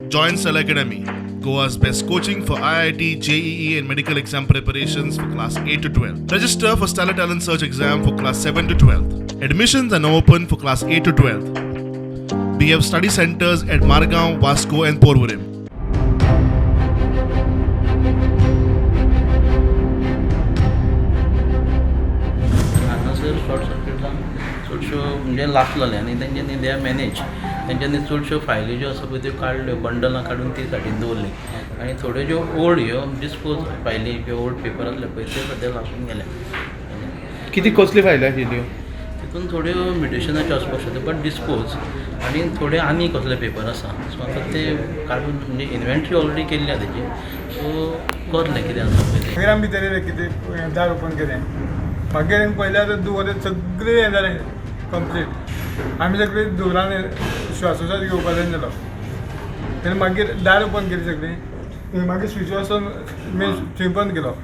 Join Stellar Academy, Goa's best coaching for IIT, JEE, and medical exam preparations for class 8 to 12. Register for Stellar Talent Search exam for class 7 to 12. Admissions are now open for class 8 to 12. We have study centers at Margao, Vasco, and Porvorim. हांगासर short circuit जावन चडश्यो म्हणजे लासलेलें आनी तेंच्यांनी they are manage तेंच्यांनी चडश्यो फायली ज्यो आसा पळय त्यो काडल्यो, बंडलां काडून ती सायडीन दवरली आनी थोड्यो ज्यो ओल्ड ह्यो डिस्पोज फायली, ज्यो ओल्ड पेपर आसले पळय ते सद्या लासून गेले. किती कसली फायली आशिल्ल्यो? तितून थोड्यो म्युटेशनाच्यो आसपाक शकता, बट डिस्पोज आनी थोडे आनी कसले पेपर आसा. सो आतां ते काडून म्हणजे इन्व्हेंटरी ऑलरेडी केल्ली आसा तेजी, सो करलें कितें आसा पळय तें. मागीर आमी भितर येयले, कितें दार ओपन केलें. मागीर पळयल्यार धुंवर सगळें हें जालें कंप्लीट. आमी सगळीं धुंवरान श्वासोश्वास घेवपाचो जालो. तेन्ना मागीर दार ओपन केली सगळीं, मागीर स्विच वचून मेन थंय बंद केलो.